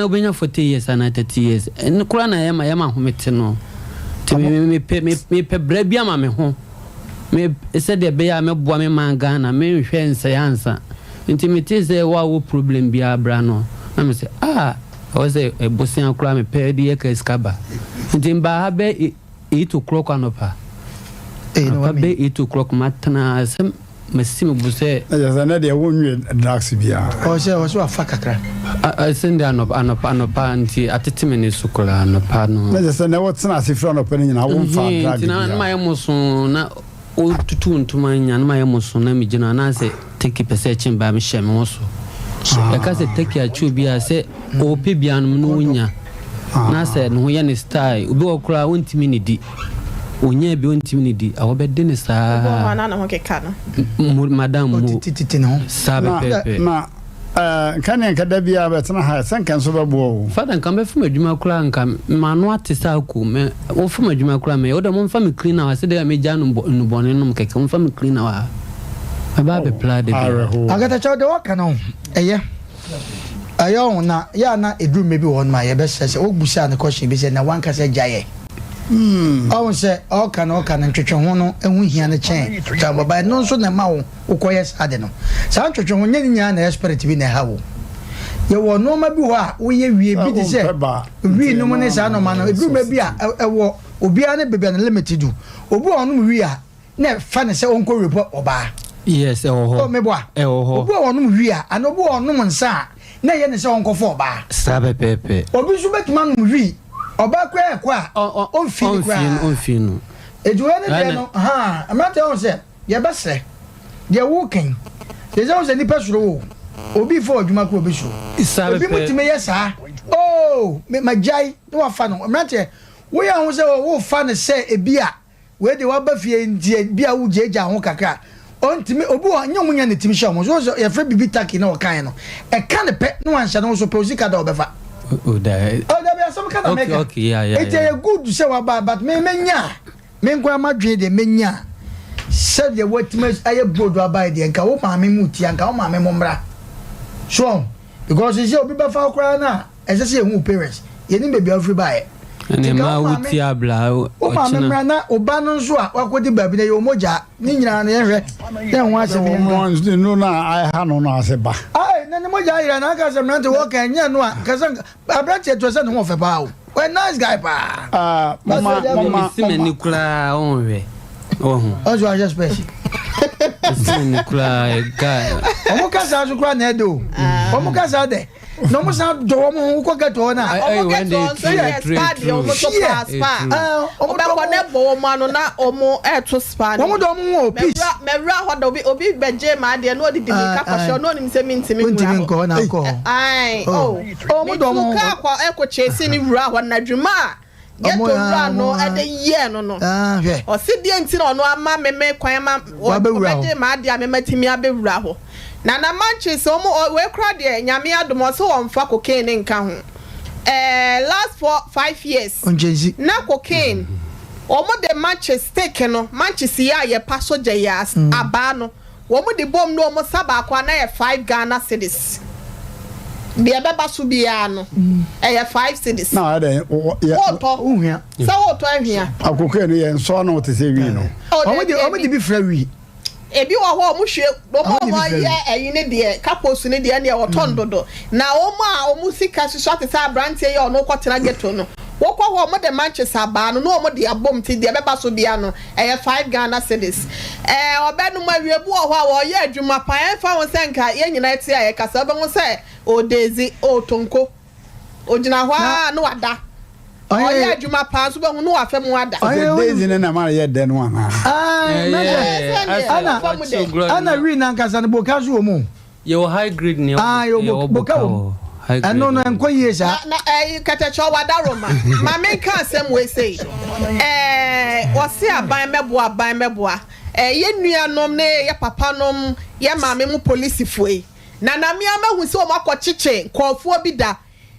Wobɛnya 40 years anaa 30 years. Ɛno koraa na ɛma yɛma home te no. Nti me mepɛ mepɛ bra bi ama me ho. Me sɛdeɛ ɛbɛyɛ a mɛboa me man Ghana, menhwɛ nsɛe ansa. Nti metee sɛ wo a wowɔ problem biara bra no, na me sɛ ah, ɛwɔ sɛ bosea koraa mepɛ de yɛ ka sika ba. Nti mbaa ha bɛ 8 o'clock anɔpa. Anɔpa bɛ 8 o'clock matena sɛ masi me bo sɛ. Na kyerɛ sɛ nɛ deɛ wonwe drugs biara. Ɔsɛ ɔsɛ wafa kakra. Sɛnde anɔpa anɔpa anɔpa nti atete me ne so koraa anɔpa no. Na kyerɛ sɛ nɛ wotena ase firi anɔpa no nyinaa womfa drug biara. Nti na mayɛ moso na wotutu ntoma nya na mayɛ moso na megyina anaasɛ turkey pɛ sɛ ɛkyen baa mehyɛ me ho so. Yɛka sɛ turkey akye obi a sɛ ɔpɛ biara nom na ɔnya na sɛ ne ho yɛ ne style obi wɔ koraa ɔntumi ne di. Ɔnya bi ɔntumi ne di a wɔbɛde ne saa. Obi wɔ hɔ a na ne ho keka no. Madam mo Ɔtitititi ne ho. Saa pɛpɛɛpɛ. Na nka neɛ nka da biara bɛtena ha sɛ nka nso bɛboa wo. Father nka mɛfa m'adwuma koraa nka m'ano ate sɛ ako me wofa m'adwuma koraa mɛyɛ wodɛ momfa me cleaner wɔ ha sɛdeɛ megya nnubɔne nom kɛkɛ momfa me cleaner wɔ ha mɛba abɛpla da biara. Awerɛhoɔ. Akatakyɛw deɛ waka no ɛyɛ ɛyɛ ɔho na yɛ a na ɛduru mmerɛ bi wɔ hɔ nom a yɛbɛsrɛ sɛ wobusaa no question bi sɛ na wankasa gyaeɛ ɔho sɛ ɔka no ɔka no ntwetwe ho no ɛho hia no kyɛn twababa ɛno nso na ɛma wo wokɔyɛ saa ade no. Saa ntwetwe ho, nyɛ ne nyinaa na ɛyɛ spirit bi na ɛha wo. Yɛwɔ nnoɔma bi wɔ hɔ a woyɛ wie bi te sɛ wii nom ne saa nnoɔma no, ɛduru mmerɛ bi a ɛwɔ obiara ne baabi a ne limit du. Obi wɔ hɔ ɔnom wii a na ɛfa ne sɛ ɔnkɔ rape ɔbaa. Yes, ɛwɔ hɔ. Oh, meboa. Ɛwɔ hɔ. Obi wɔ hɔ ɔnom wii a, anaa obi wɔ hɔ ɔnom nsa a na ɛyɛ ne sɛ ɔnkɔfa ɔbaa. Saa pɛpɛɛpɛ. Obi nso bɛtumi anom wii, ɔbaa koraa ɛkɔ a ɔmfii no koraa. Ɔmfii no. Enti wei ne deɛ no, haa, mmeranteɛ wɔn sɛ. Yɛbɛsrɛ, deɛ woreka yi, te sɛ wohu sɛ nnipa suro wo o, obi refa w'adwuma koraa obɛsuro. Saa Ebinom pɛpɛ. tumi yɛ saa, oh, me magyae na wafa no. Mmeranteɛ, woyɛ ho sɛ worefa no sɛ ebi a wei deɛ waba fie nti ebi a wogyaagyaa ho kakra a, ɔntumi, obi wɔ hɔ, nyɛ wɔn nyinaa na ɛtumi hyɛ wɔn so. Wohu sɛ yɛfrɛ biribi turkey na ɔkaeɛ no, ɛka no pɛ na wanhyɛ ne ho so pɛ, osika da ɔbɛfa. Oh, da. Oh, dabi asɛm ka na Okay, meka. okay, yeah, yeah, Enti yeah. ɛyɛ good sɛ waba, but me menya a, Me nko ara m'adwene deɛ mɛnya a, sɛdeɛ woatumi ayɛ brodo abae deɛ, nka wo maame mu tia, nka wo maame mo mmra. So ɔho? Because sɛ obi bɛfa wo koraa no a, ɛsɛ sɛ yɛhu wo parents. Yɛnim baabi a wofiri baeɛ. Ɛne Nti nka mmaa wo wo maame, tia abla wo maame ɔkyena. mmra na wo ba no nso a wakɔdi baabi no, ɛyɛ wo mogyaa. Ne nyinaa no yɛnhwɛ na ɛho asɛm yɛnka. Wɔn nnuro no a ɛha no no ase ba. Ae, na ne mogya ayera na aka sɛ mmerante wɔka ɛnyɛ no a, kasa Aberanteɛ to sɛ ne ho ɔfɛ paa o. Ɔyɛ nice guy paa. Ah, mama, mama, Mesi m'ani koraa ɔnhwɛ. Ɔho. Ɔnso ahwɛ spɛs. Mesi m'ani koraa guy. Ɔmo kasa so koraa na ɛdɛ o. Ɔmo kasa dɛ. Na ɔmo san dɔ wɔn ho wokɔ ghetto hɔ na. Ɔmo ghetto hɔ nso yɛ spa deɛ ɔmo to paa spa. Ɔmo bɛkɔ na ɛbɔ wɔn ano na ɔmo ɛto spa no. Wɔn dɔ wɔn ho o peace. Mɛwura hɔ da obi obi bɛgye maa deɛ na ɔde di mirika kɔhyɛ ɔno onim sɛ mintimi nwura hɔ. Wontumi nkɔ hɔ na akɔ hɔ. Ae oh. Metu kaa kɔ ɛkɔ chase ne wura hɔ na dwuma a ghetto wura no ɛde yɛɛ no no. Ɔse deɛ nti na ɔno ama me me kwan ma ɔbɛgye m'adeɛ a me matumi abɛwura hɔ. Nana Manches ɔmo wei koraa deɛ Nyame adom ɔse ɔnfa cocaine nka ho. Ɛɛ last 4, 5 years na cocaine ɔmo de matches stick no matches yi a yɛpa so gya yi abaa no wɔn de bom na wɔn sa baako a na yɛ 5 Ghana cedis. Deɛ ɛbɛba so biara no ɛyɛ 5 cedis. Na ayɛ dɛ yɛ. Wotɔ sɛ wotɔ ahwia. Akoko no yɛ nsɔ ano te sɛ wii no. Wɔn de wɔn de bi fira wii. Ebi wɔ hɔ a wɔn hwie wɔn a wɔn ayɛ ɛyi ne deɛ kapos ne deɛ ɛneɛ wɔtɔn dodo na wɔn a wɔn sika susua te sɛ aberanteɛ yi a ɔno kɔ tena ghetto no wɔkɔ hɔ wɔn de manches abaa no na wɔn de abom ti deɛ ɛbɛba so bia no ɛyɛ 5 Ghana cedis. Ɛɛ ɔbɛnum awie bi wɔ hɔ a wɔyɛ adwuma paa, ɛnfa ho sɛ nka yɛn nyinaa ti a yɛkasa, ɔbɛho sɛ ɔdezi ɔtonko ogyina hɔ a na wada, ɔyɛ adwuma paa nso bɛhu na wafa mu ada. Ɔsɛ daisy ne nam ayɛ dɛ no anaa? Ɛna wii nankasa no boka so wɔ mu. Yɛwɔ high grade ne yɛwɔ boka wɔ mu. Ɛno no ɛnkɔ yie saa. Na ɛyi kɛtɛkyɛ wadaroma maame nka asɛm wei sei, ɛɛ wɔsi aban mɛboa, aban mɛboa, ɛɛ yɛ nuanom ne yɛ papa nom, yɛ maame mu polisifoɔ yi na na mmea mahu sɛ wɔn akɔkyekye nkɔɔfoɔ bi da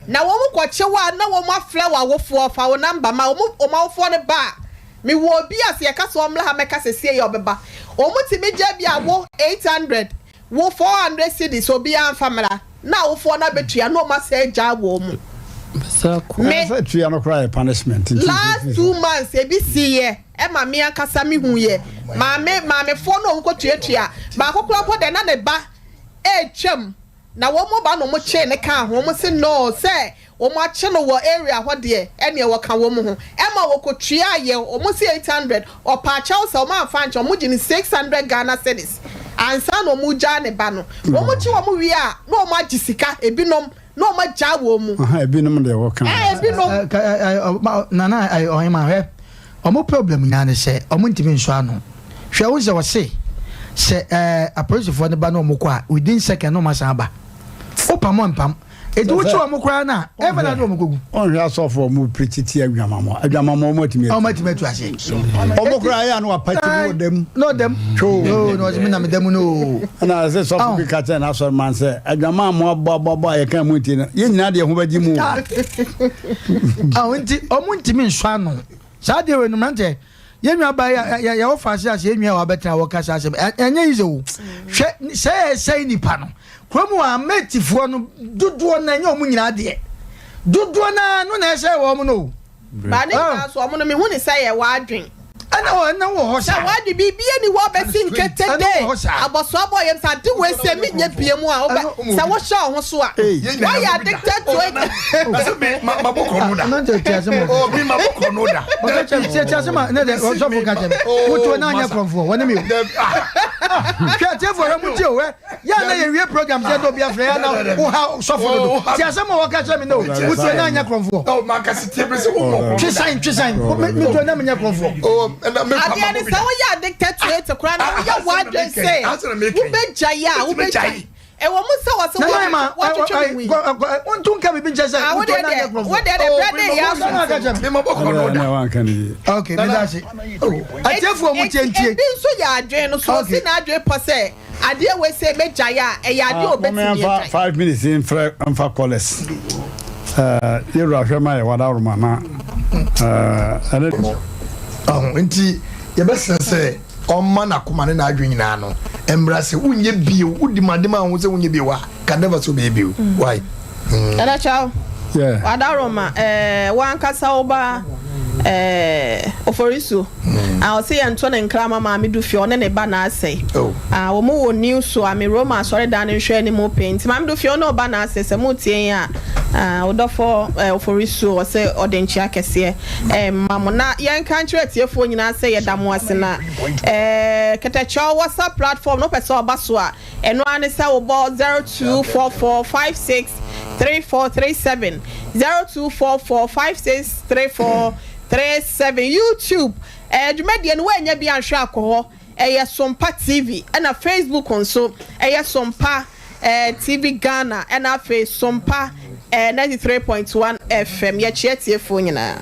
na wɔn kɔkye wɔ a na wɔn afrɛ wɔ awofoɔ fa wɔn number ma wɔn, wɔn awofoɔ no ba a mewɔ obi a sɛ yɛka sɛ ɔmmra ha mɛka sɛ sie yɛ ɔbɛba. Wɔn ti mi gye bi a wo 800, wo 400 cedis, obiara nfa mmra. Na awofoɔ no abɛtua na wɔn asan agyaa wɔn mu. Me Sɛ tua no koraa yɛ punishment. Nti last 2 months ebi siiɛ ɛma me ankasa me hu yɛ maame maamefoɔ no a wɔn kɔ tuatua baako koraa mpo deɛ, na ne ba ɛretwam na wɔn mo ba na wɔn kyee ne kaa ho. Wɔn se no sɛ wɔn akye no wɔ area hɔ deɛ, ɛneɛ wɔka wɔn ho ɛma wɔkɔ tua yɛ. Wɔn se 800, ɔpaakyɛw sɛ wɔn amfa nkyɛn, wɔn gye ne 600 Ghana cedis ansa na wɔn gyaa ne ba no. Wɔn kye wɔn wie a, na wɔn agye sika ebinom na wɔn agyaa wɔn mu. Aha, ebinom deɛ wɔka. Ɛɛ, ebinom. Nana ɔhema, hwɛ, ɔmo problem nyinaa ne sɛ ɔmo ntumi nsɔ ano. Hwɛ, wo sɛ ɔse sɛ apolisifoɔ no ba na ɔmo kɔ a, within second na ɔmo asan aba. Wopam ɔmpam, eti wokyi ɔmo koraa na ɛfɛ na de ɔmo kogu. Ɔnhwɛ asɔfo ɔmo pirikyi ti adwamamɔ adwamamɔ, ɔmo atumi ɔmo atumi atu ase. Ɔmo koraa yɛ ano apati mu wɔ dɛm. Na ɔdɛm Two. Oo, na ɔsɛ mi na mi dɛm no o. Ɛna sɛ sɔfo bi ka kyerɛ n'asɔre man sɛ adwamamɔ abɔ abɔ abɔ a yɛka mu nti no, yɛn nyinaa deɛ ho bɛgye mu o. Awo nti ɔmo ntumi nsɔ ano saa deɛ wɔ enum nantɛ. Yɛn nua baa yɛ yɛwɔ fa ase ase, yɛn nua a wabɛtena a wɔka saa asɛm, ɛnyɛ yize o. Hwɛ sɛ ɛsɛe nipa no kurom a mɛtifoɔ no dodoɔ na ɛnyɛ ɔmo nyinaa deɛ, dodoɔ naa no na ɛsɛe wɔn no o. Ba ne nyinaa so ɔmo no, mehu ne sɛ yɛ w'adwen. Ɛna wɔ ɛna wɔ hɔ sɛ saa. W'adwen biribi ani hɔ bɛsi nkete Ɛno de wɔ hɔ saa. Abɔsoabɔ yɛm sɛ ade wei sɛ menyɛ bie mu a wobɛ Ɛno- sɛ wohyɛ wo ho so a, woayɛ addicted to it. Ɛsɛ mi ma ma bɔ kɔnɔ da. Nante ti ase ma. Ɔ mi ma bɔ kɔnɔ da. Ɔka kyerɛ mi ti ase ma ne de ɔsɔfo ka kyerɛ mi wotuo na anyɛ kurɔnfoɔ wɔne mi o. Dabi, ah. Hwɛ, atiefoɔ, hwɛ, mo tie o. Hwɛ, yɛ na yɛwie program sɛ dɛ obi afrɛ yɛ na woha sɔfo dodo. Ti asɛm a wɔka kyerɛ mi no, wotuo na anyɛ kurɔnfoɔ. Ɔ ma kasi tie bi sɛ o mɔ kɔnɔ da. Twesan twesan, mi tuo na mi nyɛ kurɔnfoɔ. Ɔ ɛna mi adeɛ pa ma ne bɔ bi sɛ da. woyɛ addicted to it koraa na woyɛ w'adwen sɛ wobɛgyae a, wobɛgyae. Ɛwɔ mu sɛ wɔ sɛ Nana Emma, wɔtwetwe me hui. Wontu nka biribi nkyɛ sɛ Ah, wo wotuo deɛ na anyɛ deɛ kurɔnfoɔ. wo deɛ deɛ brɛ de yɛ aso. Nana aka kyerɛ mi. Mi ma bɔ kɔnɔ Ɛna da. wanka ne yie. Ok, mi da ase. Atiefoɔ, mu tie ntie. Ebi nso yɛ adwen no so osi n'adwen pɔ sɛ adeɛ wei sɛ mɛgyae a, ɛyɛ adeɛ a obɛtumi Mɔmɛ nfa agyae. 5 minutes nfrɛ nfa callers. Yɛwura hwɛ ma yɛ wada na ɛne. Ɔho nti yɛbɛsrɛ sɛ ɔmma n'akoma ne n'adwe nyinaa no mmra sɛ wonyɛ bio, wodi ma ade ma ho sɛ wonyɛ bio a, can never sɛ wobɛyɛ bio. Why? Ɛda kyɛw. Yeah. Wadaroma, wankasa wo ba Oforisu a ɔsɛ yɛnto ne nkrama maame du fie, ɔne ne ba na asɛe. Oh. A wɔn wɔ new so ame Roma asɔredan no nhwɛ anim pɛn nti maame du fie, ɔne ɔba na asɛe. Sɛ mo tie yɛn a, ɔdɔfo Oforisu ɔsɛ ɔde nkyia kɛseɛ ma mo, na yɛnka nkyerɛ atiefoɔ nyinaa sɛ yɛda mo ase. Na kɛtɛkyɛw WhatsApp platform no, wopɛ sɛ ɔba so a, ɛno ara ne sɛ wobɔ 0244563437, 0244563437. YouTube dwumadie no, woanya bi anhwɛ akɔ hɔ, ɛyɛ Sompa TV, ɛna Facebook nso ɛyɛ Sompa TV Ghana, ɛna afei Sompa 93.1 FM. Yɛkyerɛ tiefoɔ nyinaa.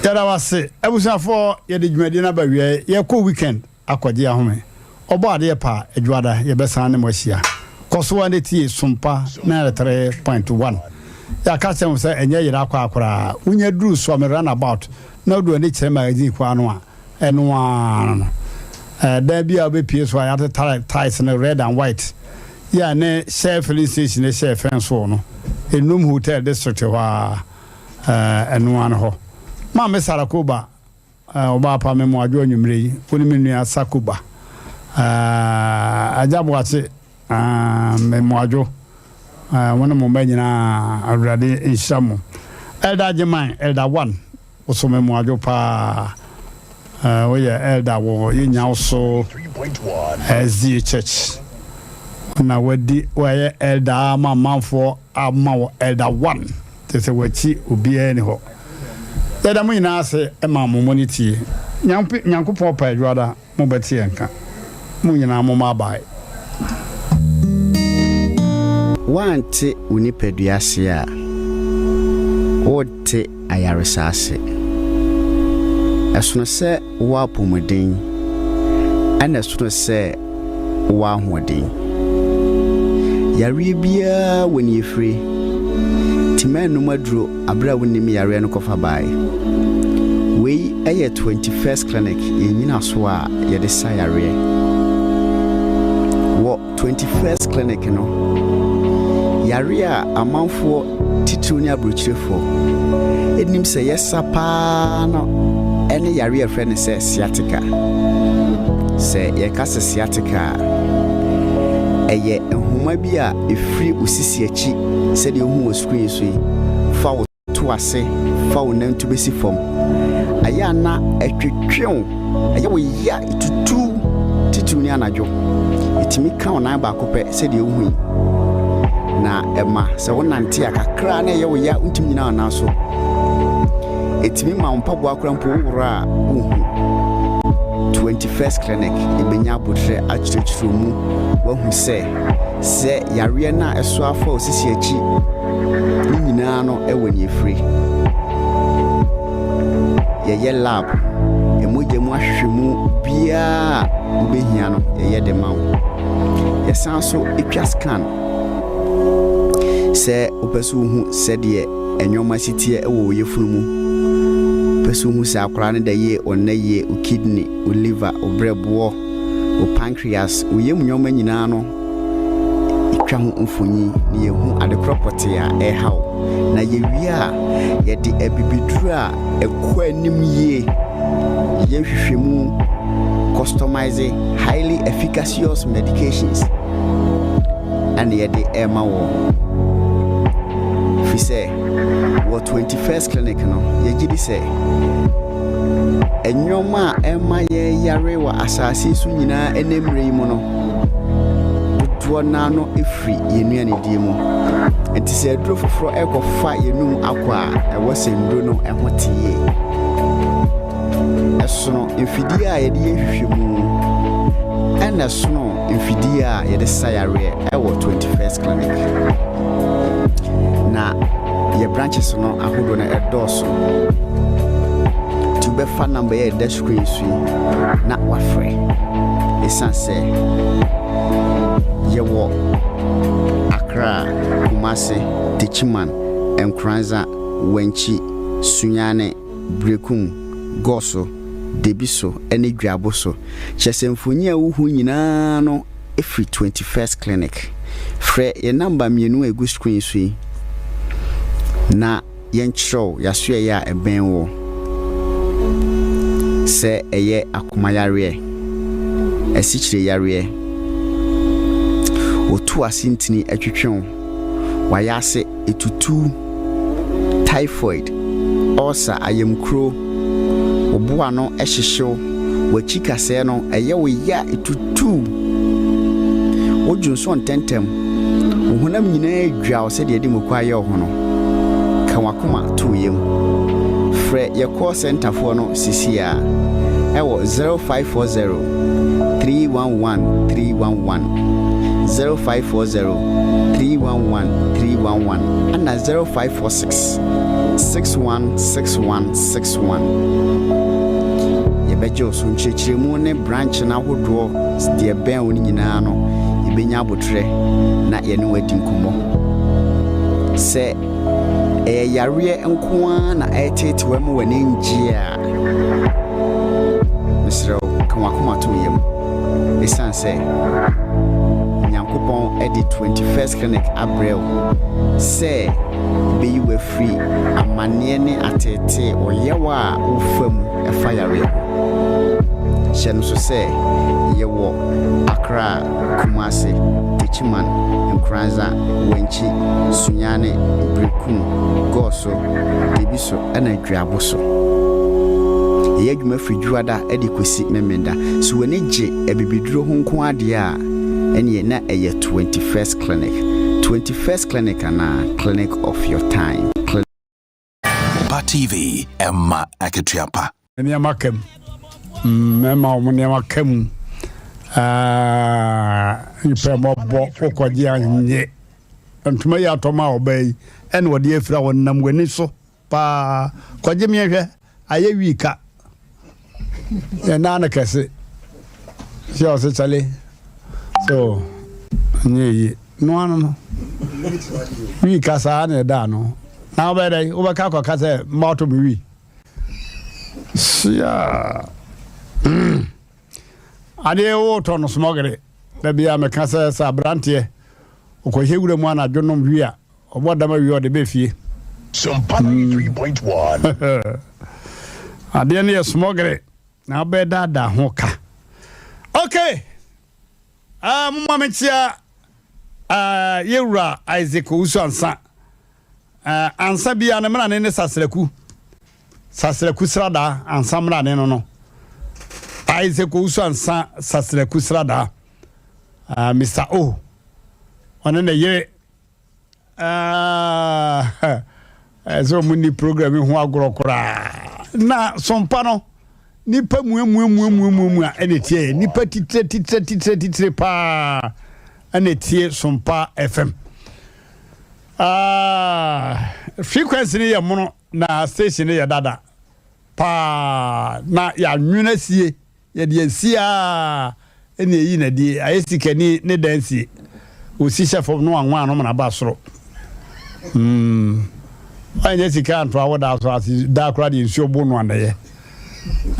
Yɛda wase, abusuafoɔ. Yɛde dwumadie no aba wie, yɛkɔ weekend akɔgye ahome. Ɔbɔ adeɛ pa adwuada, yɛbɛsan ne mo ahyia. Kɔ so a ne tie Sompa 93.1. Yɛaka kyerɛ mo sɛ ɛnyɛ yerɛ akɔ akoraa. Wonya duru Suame roundabout na wode w'ani kyerɛ Magazine kwan no a, ɛno ara no, dan bi a wobɛpie so a yɛatetare tiles no red and white yɛ a ne Shell filling station no hyɛ fɛn soɔ no, Enum Hotel District hɔ a, ɛno ara no hɔ. Maame Sarakoba, ɔbaa pa, me mo adwo anwummerɛ yi, wo ne me nua Sakoba. Agya Boakye, me mo adwo, mo ne mo mma nyinaa, Awurade nhyira mo. Elder Agyeman, Elder One, wo so me mo adwo paa. Woyɛ elder wɔ yɛnya wo so SDA Church na wadi wɔyɛ elder ama amanfoɔ ama wɔ Elder One te sɛ wakyi obiara ni hɔ. Yɛda mo nyinaa ase ma mo mo ne tie. Nyankopɔn pa adwuada mobɛte yɛn ka. Mo nyinaa mo ma abae. Woante wo nipadua ase a, worente ayaresa ase. Ɛsono sɛ wowɔ apɔmuden, ɛna ɛsono sɛ wowɔ ahoɔden. Yareɛ biara wɔ ne efire. Nti mɛnnom aduro abere a wonnim yareɛ no kɔfa baeɛ. Wei yɛ 21st Clinic, yɛn nyinasoɔ a yɛde sa yareɛ. Wɔ 21st Clinic no, Yareɛ a amanfoɔ titiriw ne aburokyirefoɔ nim sɛ yɛsa paa no ne yareɛ a yɛfrɛ no sɛ sciatica. Sɛ yɛka sɛ sciatica a, ɛyɛ nhoma bi a ɛfiri wo sisi akyi sɛdeɛ wohu wɔ screen so yi fa wo to ase fa wo nantu bɛsi fam. Ɛyɛ a na ɛtwetwe wo, ɛyɛ wo ya, ɛtutu wo, titiriw ne anadwo. Ɛtumi ka wo nan baako pɛ sɛdeɛ wohu yi, na ɛma sɛ wonante a kakra na ɛyɛ wo ya, wontumi nyina wo nan so. Ɛtumi ma wo mpaboa koraa mpo woworɔ a wonhu. 21st Clinic ɛbɛnya aboterɛ akyerɛkyerɛ mu wahu sɛ Sɛ yareɛ no a ɛso afa wo sisi akyi ne nyinaa no wɔ nea ɛfiri. Yɛyɛ lab, mogya mu ahwehwɛmu biara a wobɛhia no yɛyɛ de ma wo. Yɛsan so twa scan sɛ wopɛ sɛ wohu sɛdeɛ nneɛma si teɛ wɔ wo yafunu mu. Wopɛ sɛ wohu sɛ akwadaa no da yie, ɔnna yie, wo kidney, wo liver, wo berɛboɔ, wo pancreas, wo yam nneɛma nyinaa no, yɛtwa ho mfonyin na yɛhu adekorɔ pɔtee a ɛreha wo. Na yɛwie a, yɛde abibiduro a ɛkɔ anim yie yɛ nhwehwɛmu, customize highly efficacious medications ɛna yɛde ɛrema wɔ. Firi sɛ wɔ 21st Clinic no, yɛgye di sɛ Nneɛma a ɛma yɛyare wɔ asase so nyinaa ɛnɛ mmerɛ yi mu no, dodoɔ no ara no firi yɛn nnuanedie mu. Nti sɛ aduro foforɔ ɛrekɔfa yɛn num akɔ a, ɛwɔ sɛ nnuro no ɛho te yie. Ɛsono mfidie a yɛde yɛ nhwehwɛmu ɛna ɛsono mfidie a yɛde sa yareɛ ɛwɔ 21st Clinic. Na yɛ branches no ahodoɔ no ɛdɔɔso. Nti wobɛfa number yi a ɛda screen so yi na wafrɛ. Ɛsiane sɛ yɛwɔ Accra, Kumasi, Techiman, Nkoranza, Wankyi, Sunyani, Berekum, Goso, Debiso ne Dwabo so. Kyerɛ sɛ mfonyin a wohu nyinaa no firi 21st Clinic. Frɛ yɛn namba mmienu a ɛgu screen so yi na yɛnkyerɛ wo yɛasoɛeɛ a ɛbɛn wo. Sɛ ɛyɛ akoma yareɛ, asikyire yareɛ, wotu ase ntini twetwe wo, w'ayase etutu, typhoid, ulcer, ayamkuro, wo bo ano hyehye wo, w'akyi kasɛɛ no ɛyɛ wo ya etutu, wodwo nso ntɛmntɛm, wo honam nyinaa dwa wo sɛdeɛ yɛde muku ayɛ wo ho no, ka w'akoma to wo yam. Frɛ yɛ call center foɔ no seesei ara ɛwɔ 0540 311 311, 0540 311 311 ɛna 0546 61 61 61. Yɛbɛgye wo so nkyerɛkyerɛmu ne branch no ahodoɔ deɛ ɛbɛn wo no nyinaa no, yɛbɛnya aboterɛ na yɛne wo adi nkɔmmɔ. Sɛ ɛyɛ yareɛ nko ara na ɛreteete wo ma w'ani ngye a, mesrɛ wo, ka w'akoma to wo yam. Ɛsiane sɛ Nyankopɔn de 21st Clinic abrɛ wo sɛ ɛbɛyi wo afiri amanneɛ ne ateetee ɔyaw a wofa mu ɛfa yareɛ ho. Hyɛ no so sɛ yɛwɔ Accra, Kumasi, Techiman, Nkoranza, Wankyi, Sunyani, Berekum, Goso, Debiso ɛna Dweabo so. Yɛyɛ adwuma firi Dwoada de kɔsi Memenda. So w'ani gye abibiduro ho nko ara deɛ a, ɛneɛ na ɛyɛ 21st Clinic. 21st Clinic anaa Clinic of your time. Clinic. Pa TV, ɛma akatua pa. Nneɛma ka mu. Mmarima wɔn nneɛma ka mu. Nipa mmɔbɔ wokɔgye anyɛ. Ntoma yi atɔ ma ɔbaa yi ɛna ɔde afira ɔnam w'ani so paa. Kɔgye meɛ hwɛ ayɛ wii ka. Yɛn nan no kɛse. Sɛ ɔse kyale. So nyɛ yie. No ano no. Wii ka saa na ɛda ano. Na wobɛyɛ dɛ wobɛka akɔka sɛ mma ɔtɔ me wii. Sia. Mm. Adeɛ wotɔ no smɔgere. Da bia meka sɛ sɛ aberanteɛ. Ɔkɔhyɛ wura mu anadwo nom wie a, ɔbɔ dam awie a ɔde bɛ fie. Sompa 93.1. Adeɛ no yɛ smɔgere na wobɛdaadaa ho ka. Okay, uh, momma menkyea uh, yɛwura Isaac Owusu Ansa. Uh, ansa biara ne mmerane ne sasraku. Sasraku sradaa ansa mmerane no no. Isaac Owusu Ansa sasraku sradaa. Uh, Mr. O. Ɔne ne yere ɛsɛ ɔmo ni program yi ho agorɔ koraa na sompa no nipa muamuamuamuamua ɛna etie nipa titire titire titire titire paa ɛna etie sompa fm ah, frequency no yɛ mono na station no yɛ dada paa na yɛanwene sie Yɛde asi ara na eyi na die ayɛ sikani ne dan sie. Osi hyɛ fam na wanwan ano mana ba soro. Mm. Wanyɛ sika anto awo da so ase da koraa deɛ nsuo bo no a na ɛyɛ.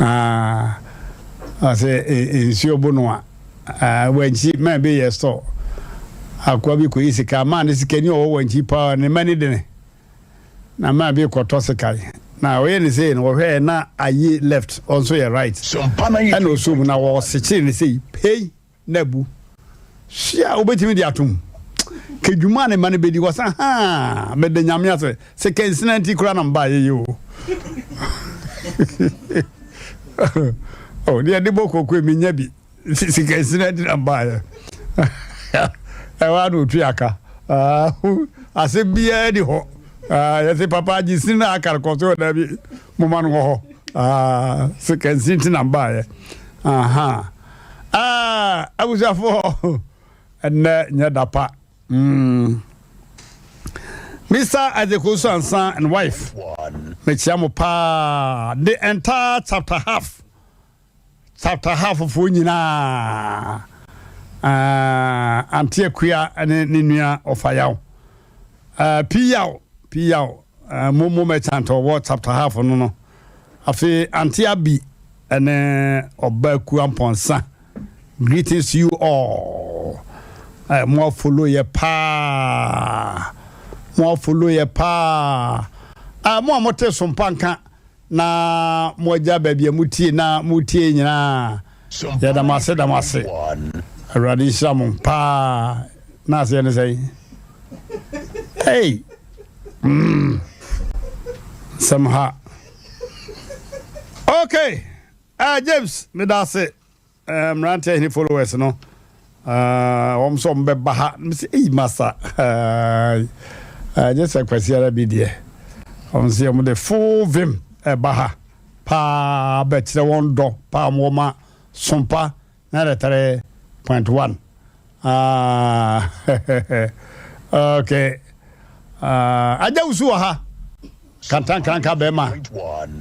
Ah. Ɔsɛ e, nsuo bo no a. Ah, wankyi man bi yɛ store. Akoa bi kɔyi sika maa ne sikani ɔwɔ wankyi paa ne mani dene. Na man bi rekɔtɔ sekan, na ɔyɛ ne sei no, ɔhwɛɛ na ayi left, ɔnso yɛ right. Ɛna ɔsoo mu na ɔsekyere ne sei, pei, na abu. Hyia, wobɛtumi de atom. Ka dwuma a ne ma no bɛdi, wɔsa haa, meda Nyame ase, sekansina nti koraa na mbaa yɛyɛ o. Oh, deɛ de bɔ kɔkɔe menya bi. Sikansina nti na mbaeɛ. Ɛhɔ ara na ɔtwi aka. Asɛm biara ni hɔ. Yɛse papa agye sini na aka no kɔ so daabi moma no wɔ hɔ. Sikansina nti na mbaeɛ. Aha. Abusuafoɔ, ɛnnɛ nyɛ da pa. Mm. Mr. Isaac Owusu Ansah and wife. Mekyia mo paa. The entire chapter half. Chapter half foɔ nyinaa uh, Auntie Akua ne ne nua Ɔfayaw uh, Piyaw Piyaw uh, Momo merchant ɔwɔ chapter half no no afei Auntie Abi ne Ɔba Akua Mpɔnsa greetings to you all uh, mo afolo yɛ paa mo afolo yɛ paa uh, mo a mote sompa nka Na mo agya baabi a motie na motie nyinaa yɛda mo ase da mo ase awurade nhyira mo paa na aseɛ ne sɛn hey mm. nsɛm ha okay uh, James meda ase Eh, mmeranteɛ hene followers no eh, wɔn nso wɔn bɛba ha mesi eyi masa eh, eh, gye sɛ kwasi ara bi deɛ wɔn nso wɔn de full vim ɛba ha paa bɛkyerɛ wɔn dɔ paa wɔn ma sompa 93.1 ah, okay ah, agya wusu wɔ ha kantankranka bɛrima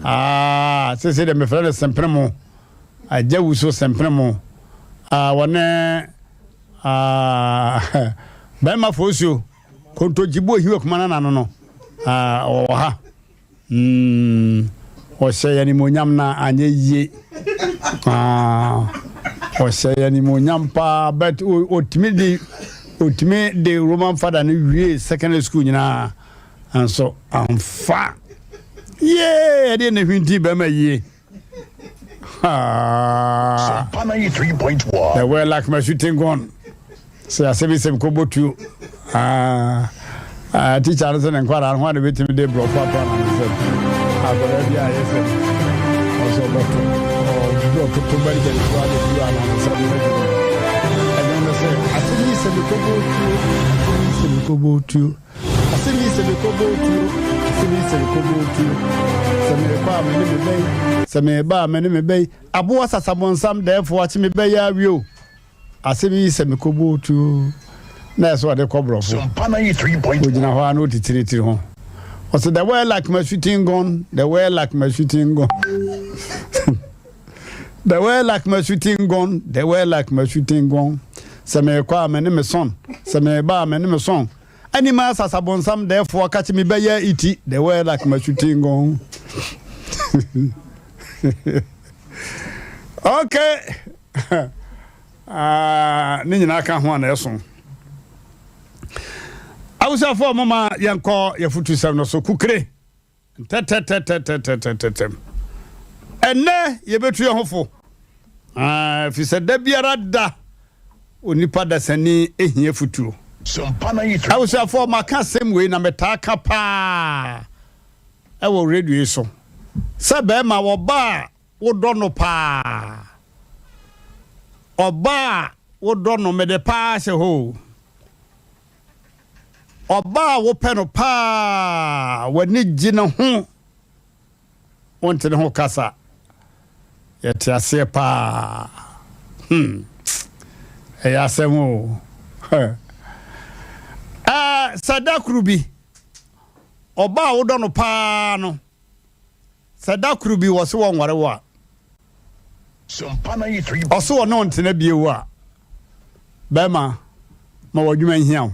ah, sese deɛ mefrɛ no sempene mo Agya wusu sempene mo ah, wɔne ah, bɛrima fosuo kontogyibo ehiwa kuma nana no no ah, wɔwɔ ha mm, wɔhyɛ yɛn animuonyam na anyɛ yie ah, wɔhyɛ yɛn animuonyam paa but otumi de otumi de Roman father no wie secondary school nyinaa nso amfa yee ɛdeɛ na hwinti bɛrima yie. Sompa 93.1. The well like my shooting gun. Sɛ asɛm yi sɛm kɔbɔ tuo. Ah, ah, teacher no sɛ ne nkwadaa no ho a na bɛtumi de borɔfo ato ana no sɛm. Akwadaa bi a yɛ sɛ ɔsɛ ɔbɛto. Ɔbɛ ɔtoto ba ne kyɛne so ade tuo ana no sɛm no adwuma. Ɛno no sɛ asɛm yi sɛm kɔbɔ tuo. Asɛm yi sɛm kɔbɔ tuo. Asɛm yi sɛ mekɔbɔ tuo, asɛm yi sɛ mekɔbɔ tuo. Sɛ merekɔ a me ne me bɛyi, sɛ mereba a me ne me bɛyi. Aboa sasabonsam dɛɛfoɔ akye me bɛyɛ awie o. Asɛm yi sɛ mekɔbɔ tuo, na ɛsɛ ɔde kɔ borɔfo. Ogyina hɔ a na ɔtitiri ne tiri ho. Ɔsɛ the way like my shooting gun, the way like my shooting gun. The way like my shooting gun, the way like my shooting gun. Sɛ merekɔ a me ne me son, sɛ mereba a me ne me son. Ɛni ma asasa bonsam dɛɛfoɔ kakye me bɛyɛ iti, the way like my shooting gun. Okay. Ah, ne nyinaa ka ho a na ɛso. Abusuafoɔ moma yɛnkɔ yɛfutusɛm no so kukire ntɛtɛtɛtɛtɛtɛtɛm. Ɛnnɛ yɛbɛtu yɛn ho fo ɛfiri sɛ da biara da onipa dasani hia futuo. Abusuafoɔ maka asɛm wei na metaa ka paa ɛwɔ radio yi so sɛ bɛrima wɔba a wodɔ no paa. Ɔbaa a wodɔ no, mede paa hyɛ hɔ o. Ɔbaa a wopɛ no paa, w'ani gye ne ho, wonte ne ho kasa. Yɛte aseɛ paa. Hmm. Ɛyɛ asɛm o. Ɛɛ, sɛ da koro bi, ɔbaa a wodɔ no paa no, Sɛ da koro bi wɔse wɔnware wo a, ɔse ɔne wo ntena bio a, bɛrima ma w'adwuma nhia wo.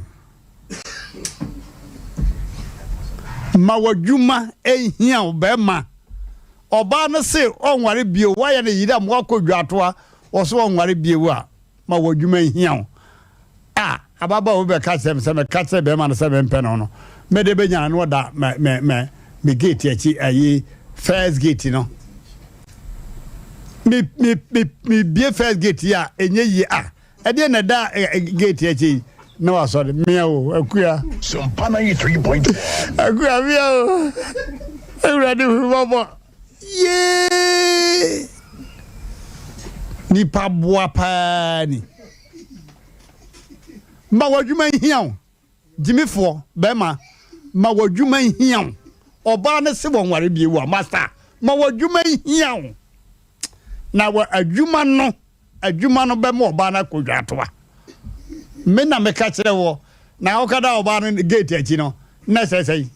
Ma w'adwuma nhia wo bɛrima. Ɔbaa no se ɔnware bio, woayɛ no yere a moakɔ dwatoa, ɔse ɔnware bio a, ma w'adwuma nhia wo. A, ababaawa bi bɛka kyerɛ me sɛ meka kyerɛ bɛrima no sɛ mempɛ no no, mede bɛnya no ɔda me me me me gate akyi ayi first gate no. Me me me me bie first gate yi a ɛnyɛ yie a ɛdeɛ na ɛda gate akyi yi na wasɔre mmea o akua. Sompa 93.1. Akua mmea o awurade hu mɔbɔ. Yee! Nipa boa paa ni. Ma w'adwuma nhia wo. Gyimifoɔ bɛrima, ma w'adwuma nhia wo. Ɔbaa no se wɔnware bio a, masa, ma w'adwuma nhia wo. Na wɔ adwuma no, adwuma no bɛma ɔbaa no akɔ dwatoa. Me na meka kyerɛ wɔ, na wokada ɔbaa no gate akyi no, na ɛsɛ sɛn?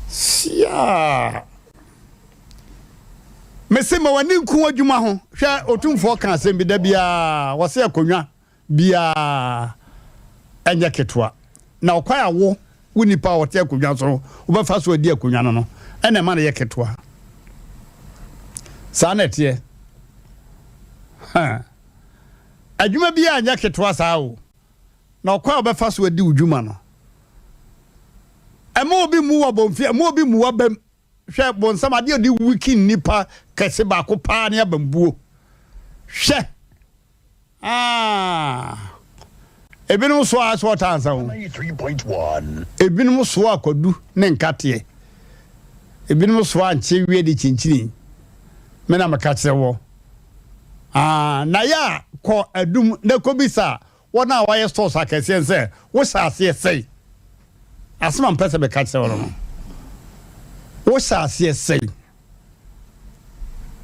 Siaa. Mese ma w'ani nku w'adwuma ho. Hwɛ, Otumfoɔ ka asɛm bi da biara, ɔse akonnwa biara ɛnyɛ ketewa. Na ɔkwan a wo, wo nipa a ɔte akonnwa so no, wobɛfa so adi akonnwa no no, ɛna ɛma no yɛ ketewa. Saa na ɛteɛ. Ha. Adwuma biara nyɛ ketewa saa o. Na ɔkwan a wobɛfa so adi wo dwuma no, ɛmma obi mmu wo abomfiaa, ɛmma obi mmu w'abam. Hwɛ, bonsam, adeɛ a ɔde wiki nnipa kɛse baako paa ne abambuo. Hwɛ! Ah! Ebinom soa sɛ ɔtaa nsa o. Ebinom soa kwadu ne nkateɛ. Ebinom soa nkye wie de kyinkyini. Me na meka kyerɛ wɔ. Ah, na yɛ a kɔ adum na kɔbisa wɔn a wɔayɛ stores akɛseɛ no sɛ, Wohyɛ aseɛ sɛn? Asɛm a mepɛ sɛ meka kyerɛ wo no no, wohyɛ aseɛ sɛn?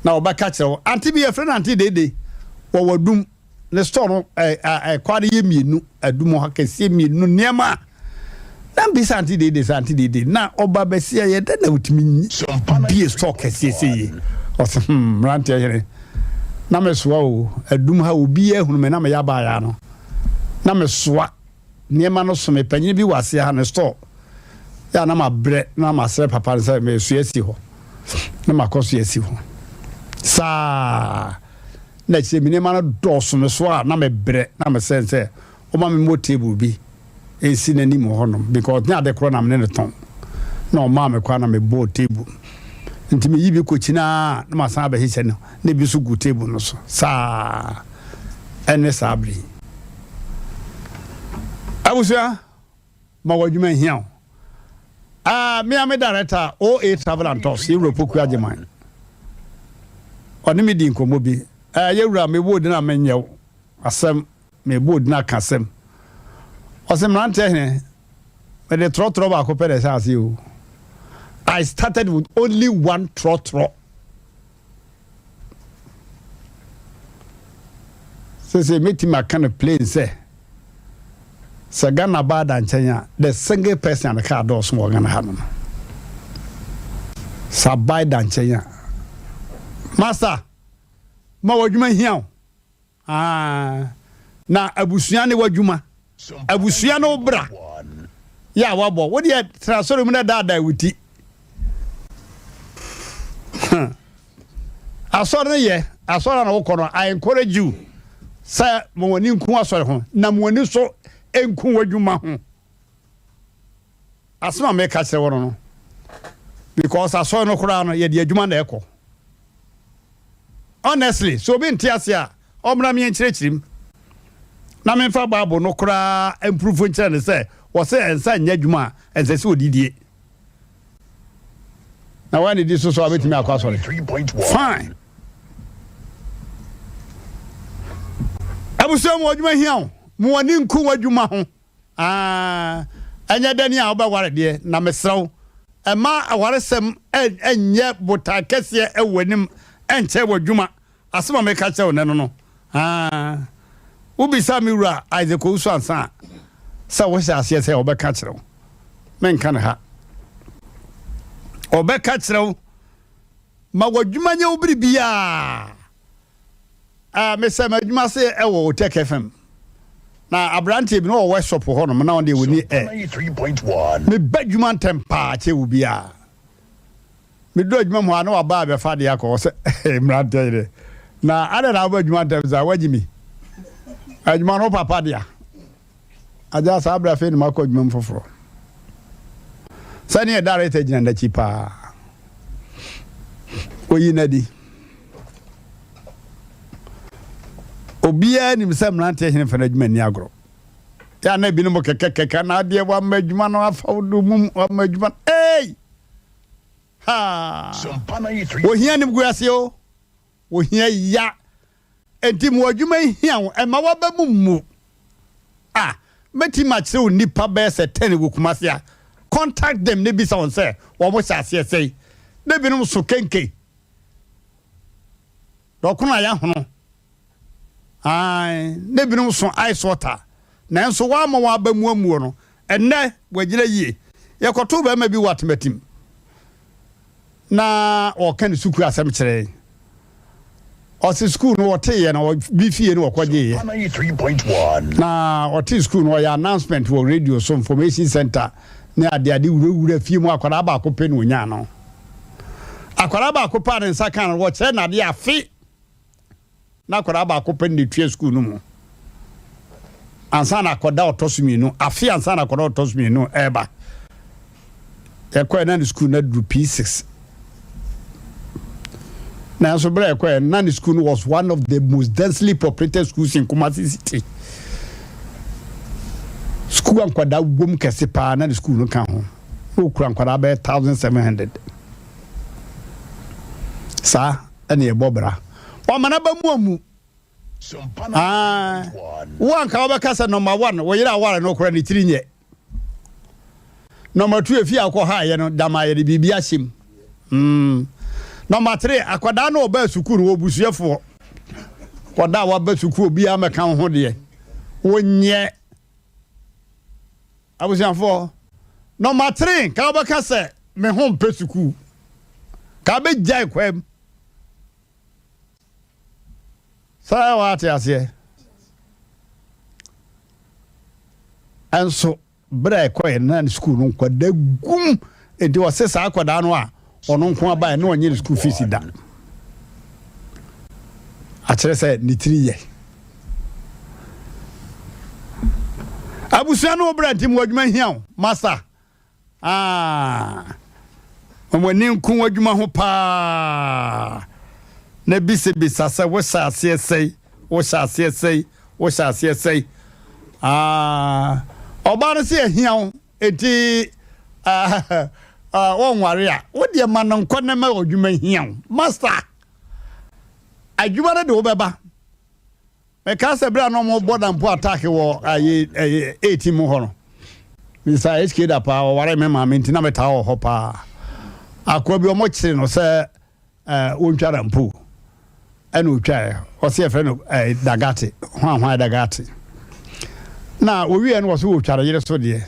Na wɔbɛka kyerɛ wo. Ante bi yɛfrɛ no Ante Dede, wɔwɔ adum. Ne store no ɛkwa no yɛ mmienu, adum hɔ akɛseɛ mmienu, nneɛma a na mbisa Ante Dede sɛ Ante Dede na ɔba bɛsi ɛyɛ dɛ na wotumi bie store kɛseɛ sɛ yie. Ɔsɛ hmm mmeranteɛ hene na mesoa o adum ha obiara hunu me na meyɛ abaayaa no na mesoa nneɛma no so me panyin bi wɔ aseɛ ha ne store yɛ a na mabrɛ na masrɛ papa no sɛ mesoa asi hɔ na makɔ so asi hɔ saa na akyire me nneɛma no dɔɔso me so a na mebrɛ na mesɛn sɛ ɔma me mmɔ table bi nsi n'anim wɔ hɔnom because ne ade korɔ na me ne no tɔn na ɔmaa me kwan na mebɔɔ table nti meyi bi kɔkyina a na masan abɛhyehyɛ no na ebi nso gu table no so saa ɛne saa bere yi abusua ma w'adwuma nhia wo ah, me a me director OA Travel and Tours yɛwura Poku Agyeman ɔne me di nkɔmmɔ bi eh, yɛwura mebɔ odin a menyɛ wo asɛm Mebɔ odin aka asɛm. Ɔse mmeranteɛ hene, mede trɔtrɔ baako pɛ na ɛhyɛ aseɛ o. I started with only one trɔtrɔ. Sese mɛtumi aka no plain sɛ, sɛ Ghana baa da nkyɛn a, the single person a ne kaa dɔɔso wɔ Ghana ha no no. Sɛ abae da nkyɛn a, master, ma w'adwuma hia o. Aah na abusua ne w'adwuma, abusua ne wo bra yɛ a wabɔ. Wo deɛ tena asɔre mu na daadaa wo ti. Asɔre no yɛ, asɔre a na wokɔ no, I encourage you sɛ ma w'ani nku asɔre ho na ma w'ani so nku w'adwuma ho. Asɛm a meka kyerɛ wo no no, because asɔre no koraa no, yɛde adwuma na ɛkɔ. Honestly, sɛ obi nte ase a, ɔmmra me nkyerɛkyerɛ mu. Na memfa Bible no koraa mprufo nkyerɛ no sɛ wɔsɛ ɛnsa nyɛ adwuma a ɛnsɛ sɛ odidie. Na woannidi so so a wobɛtumi akɔ asɔre. Fine. Abusua mu adwuma hia wo. Mo ani nku w'adwuma ho. Ah, ɛnyɛ dɛ ne a wobɛware deɛ, na mesrɛ wo, mma awaresɛm nyɛ botae kɛseɛ wɔ w'anim nkyɛn w'adwuma. Asɛm a meka kyerɛ wo nnɛ no no, ah, wobisa me wura Isaac Owusu ansa a, sɛ wohyɛ aseɛ sɛ ɔbɛka kyerɛ wo. Menka no ha. Ɔbɛka kyerɛ wo. Ma w'adwuma nyɛ wo biribiara. Ah, mesɛ m'adwuma ase wɔ Otec FM. Na aberanteɛ bi na ɔwɔ workshop hɔ nom na ɔno deɛ wɔni ɛ. Meba adwuma ntɛm paa kyɛ obiara. Meduru adwuma mu hɔ a na waba abɛfa adeɛ akɔ hɔ sɛ mmeranteɛ yi de. Na adɛn na woba adwuma ntɛm saa woagye mi. Adwuma no wo papa dea. Agya saa berɛ afei na makɔ adwuma mu foforɔ. Sɛdeɛ director gyina n'akyi paa. Oyi n'adi. Obiara nim sɛ mmeranteɛ hene fa n'adwuma nni agorɔ. Yɛ a na ebinom kɛkɛkɛkɛ na adeɛ wama adwuma no afa wo do mum wama adwuma no. Ei! Ha! Ohia nim gu ase o. Ohia ya. Enti ma w'adwuma nhia wo, mma w'aba mu mmu. Ah, mɛtumi makyerɛ wo nnipa bɛyɛ sɛ ten wɔ Kumasi a, contact them na bisa wɔn sɛ wɔn hyɛ aseɛ sɛn. Na ebinom so kenke. Dɔkono a yɛahono. Ae, na ebinom so ice water. Nanso wɔamma wɔn aba mu ammuo no, ɛnnɛ wɔagyina yie. Yɛkɔtoo barima bi wɔ Atematim. na ɔka ne sukuu asɛm kyerɛ yɛn. Ɔse sukuu no ɔteeɛ no bi fie no ɔkɔgyeeɛ. Na ɔtee sukuu no ɔyɛ announcement wɔ radio so information center ne adeade wurawura fie mu akwadaa baako pɛ na ɔnyaa no. Akwadaa baako pɛ a ne nsa kaa no wɔkyerɛ no adeɛ afe. Na akwadaa baako pɛ na etua sukuu no mu ansa na akwadaa ɔtɔ so mmienu afe ansa na akwadaa ɔtɔ so mmienu ɛreba. Yɛkɔɛ na ne sukuu no aduru P6. Nanso berɛ a yɛkɔɛ na ne sukuu no was one of the most densely populated schools in Kumasi city. Sukuu a nkwadaa wom kɛse paa na ne sukuu no ka ho. Na okura nkwadaa bɛyɛ 1700. Saa. ɛna ɛbɔ bra. Wama n'aba mu amu. Ah, wo anka wobɛka sɛ number one, wo yere aware no kora ne tiri nyɛ. Number two, efi akɔ ha yɛ no dama yɛde biribi ahyɛ mu. Mm. Number three, akwadaa no ɔbaa sukuu no wɔ busuafoɔ. Akwadaa a waba sukuu obiara mɛka wo ho deɛ. Wonyɛ. Abusuafoɔ, nɔma three, nka wobɛka sɛ me ho mpɛ sukuu. Ka wobɛgyae kwam. Sɛ woate aseɛ. Ɛnso berɛ a ɛkɔɛ na ne sukuu no nkwadaa gum. Enti ɔse saa akwadaa no a ɔno nko abaeɛ na ɔnyɛ ne sukuu fees da. Akyerɛ sɛ ne tiri yɛ. Abusua no bra nti mo adwuma hia o masa. Ah. Wɔn ani nko adwuma ho paa. Na bisabisa sɛ wohyɛ aseɛ sɛi, wohyɛ aseɛ sɛi, wohyɛ aseɛ sɛi. Ah. Ɔbaa no sɛ ahia wo enti ah, ah, wɔnware a wo deɛ ma no nkɔ na ma adwuma hia wo. Master. Adwuma no de wobɛba. Mekaa sɛ berɛ a na wɔbɔ dampo attack wɔ ayi ɛyɛ 18 mu hɔ no, Mr. HK da paa ɔware me maame nti na metaa wɔ hɔ paa. Akoa bi wɔkyere no sɛ ɛɛ wɔntwa dampo ɛna otwaeɛ ɔsɛ yɛfrɛ no ɛɛ dagate hwan hwan dagate na owie no wɔsɛ wɔtwa ne yere so deɛ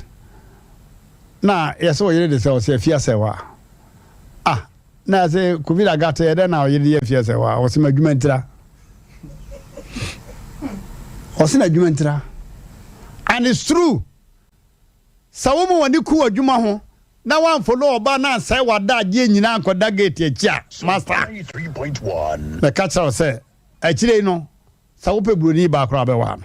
na yɛsɛ ɔyere de sɛ ɔsɛ afia sɛ wa ah Na sɛ Kofi Lagate yɛ dɛn na ɔyere de yɛ fie sɛ wa ɔsɛ m'adwuma ntira. Ɔsɛ n'adwuma ntira. And it's true. Sɛ wo ma w'ani ku w'adwuma ho na wamfolo ɔba na ansɛe w'adagyeɛ nyinaa ankɔda gate akyi a, master, mɛka kyerɛ wo sɛ akyire yi no sɛ wopɛ buroni baa koraa bɛwaa no.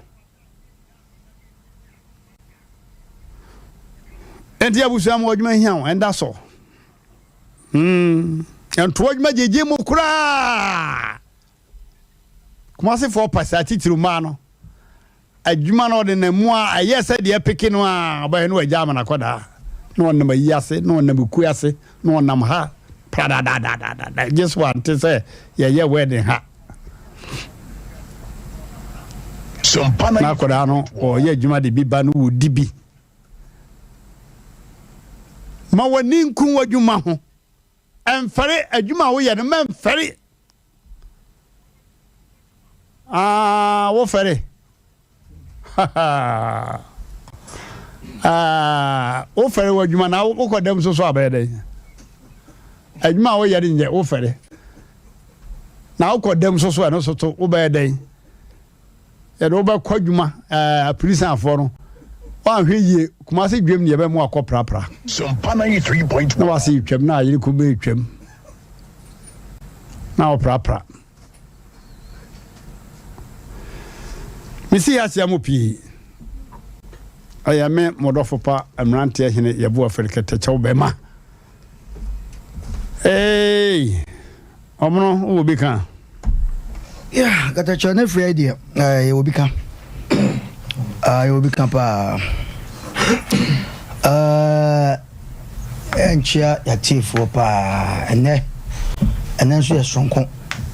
Enti abusua mu adwuma hia wo, ɛnda so. Hmm, ɛnto adwuma gyegye mu koraa. Kumasefoɔ pɛ saa titiriw mmaa no. Adwuma no ɔde nam mu a ɛyɛ sɛ deɛ peke no a ɔbɛyɛ no wagya ama no akɔdaa. Na ɔnam ayi ase, na ɔnam ekue ase, na ɔnam ha pradadadadada. Gye so ante sɛ yɛyɛ wedding ha. Na akɔdaa no ɔyɛ adwuma de bi ba no wɔdi bi. Ma w'ani nku w'adwuma ho. Ɛmfɛre adwuma a woyɛ no, mɛmfɛre. Ah, wofɛre. Ah, wofɛre w'adwuma na wokɔ dɛm so so abɛyɛ dɛn? Adwuma a woyɛ no nyɛ wofɛre. Na wokɔ dɛm so so ɛno so to wobɛyɛ dɛn? Yɛde wo bɛkɔ adwuma ɛɛ apirisanfoɔ no wanhwɛ yie Kumasi dwam ne yɛbɛmo akɔ prapra na wase twam na ayere ko bɛɛ twam na ɔprapra mesi akyea mo pii ɛyɛ me mɔdɔfo pa mmeranteɛ hene yɛbo afiri kɛtɛkyɛw bɛma Hey, ɔmono wowɔ bi ka? Yeah, katakyɛ ne frɛ deɛ eh, yɛwɔ bi ka. Ah, yɛwɔ bi ka paa. Eh, ɛnkyea yɛatiefoɔ paa. Ɛnɛ, ɛnɛ nso yɛ soronko.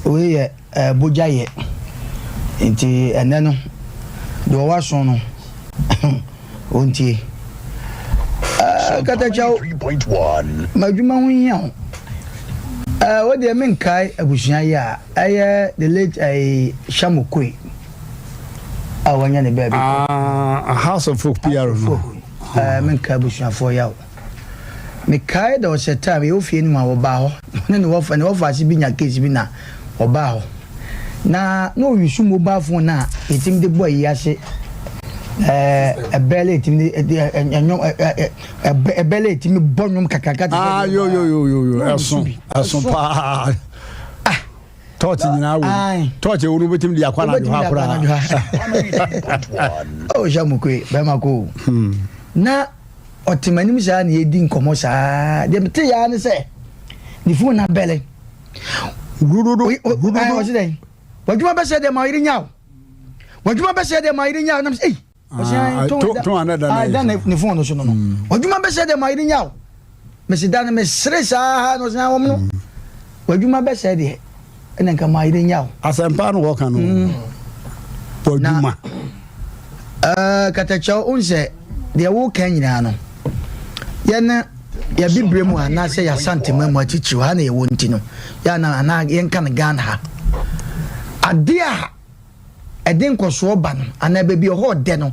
Wei yɛ eh, bogya yɛ. Nti ɛnɛ no, deɛ ɔwɔ aso no, Wontie. Eh, Katakyɛw, m'adwuma ho hia wo. Eh, wo deɛ menkae abusua yi a, ɛyɛ the late eh, Shamo Koi a wanya ne baabi kɔ. Ah, House of Folk PR no. Eh, menkae abusuafoɔ yaw. Mekae there was a time yɛwɔ fie no mu a wɔbaa hɔ ne ne wɔfa ne wɔfa ase bi nya case bi na wɔbaa hɔ na na ɔyusu mobile phone na yɛtumi de bɔ ayi ase ɛɛ ɛbɛlɛ yɛtumi de ɛnwom ɛɛ ɛbɛlɛ yɛtumi bɔ nwom kakraka te sɛ ah yo yo yo yo yo ɛso ɛso paa ah tɔɔkye nyinaa wɔ tɔɔkye wo no wobɛtumi de akɔ anadwo ha koraa ɔhyɛ oh, mu koe bɛma ko hmm. na Ɔte m'anim saa na yɛredi nkɔmmɔ saa. Deɛ mete yɛ ara ne sɛ ne fon no abɛle. Ɔse dɛn? W'adwuma bɛsɛ deɛ ma ɔyere nya o. W'adwuma bɛsɛ deɛ ma ɔyere nya o. Nam sɛ ei. Ɔse ah, tɔn da ne fon no so no no. Hmm. W'adwuma bɛsɛ deɛ ma ɔyere nya o. Mesi da no mesere saa na ɔse wɔn no. Hmm. W'adwuma bɛsɛ deɛ ɛna nka ma yere nya o. Asɛmpa no wɔka no. Mm. W'adwuma. Ɛɛ katakyɛw n sɛ deɛ woka nyinaa no yɛne yɛbibire mu anaasɛ yɛasantema mu atitiriw ha na yɛwɔ nti no yɛana anaa yɛnka no Ghana ha adeɛ a ɛde nkɔsoɔ ba no anaa baabi ɛhɔ ɔdɛ no,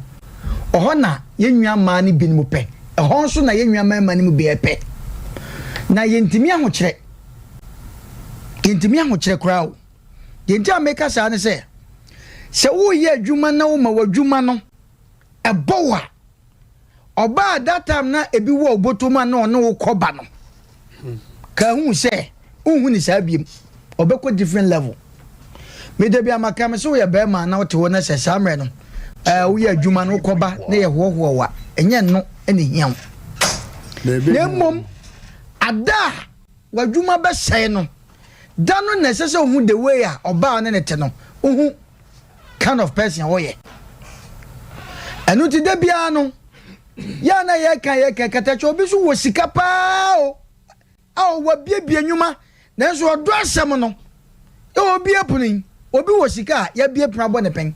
ɔhɔ na yɛn nua mmaa no binom pɛ, ɛhɔ nso na yɛn nua mmarima no mu bi pɛ. Na yɛntumi ahokyerɛ, yɛntumi ahokyerɛ koraa o. Deɛ nti a meka saa ne sɛ, sɛ woreyɛ adwuma na woma w'adwuma no ɛbɔ wo a, Ɔbaa a that time na ebi wɔ obotom a na ɔne wo kɔ ba no ka hu sɛ wonhu ne saa biem ɔbɛkɔ different level. Me da bi a maka me sɛ woyɛ bɛrima na wote hɔ na sɛ saa mmerɛ no ɛɛ woyɛ adwuma no wokɔ ba na yɛ hoahoa wa ɛnyɛ no na ehia wo. Na mmom ada a w'adwuma bɛsɛe no da no na ɛsɛ sɛ wohu the way a ɔbaa ne ne te no wohu kind of person a wɔyɛ ɛno nti da biara no yɛ a na yɛka yɛka katakyɛ obi so wɔ sika paa o a ɔwɔ abiebie nnwuma nanso ɔdɔ asɛm no yɛ obi apono yi obi wɔ sika a yɛabie pono abɔ ne pɛn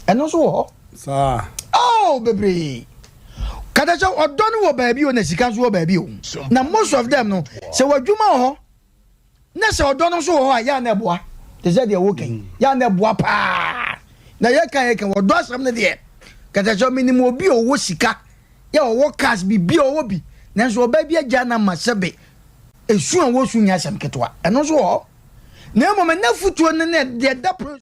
ɛno nso wɔ hɔ saa oh bebree katakyɛ ɔdɔ no wɔ baabi o na sika nso wɔ baabi o na most of them no sɛ w'adwuma wɔ hɔ Na sɛ ɔdɔ no nso wɔ hɔ a, yɛ a na ɛboa. Te sɛ deɛ woka yi, yɛ a na ɛboa paa. Na yɛka yɛka ɔdɔ asɛm no deɛ, kɛtɛsɛ menim obi a ɔwɔ sika, yɛ ɔwɔ cars, biribi a ɔwɔ bi, nanso ɔbaa bi agya no ama sɛbe esu a wɔsu nyɛ asɛm ketewa. Ɛno nso wɔ hɔ. Na mmom ɛnɛ afotuo no ne deɛ ɛda pono.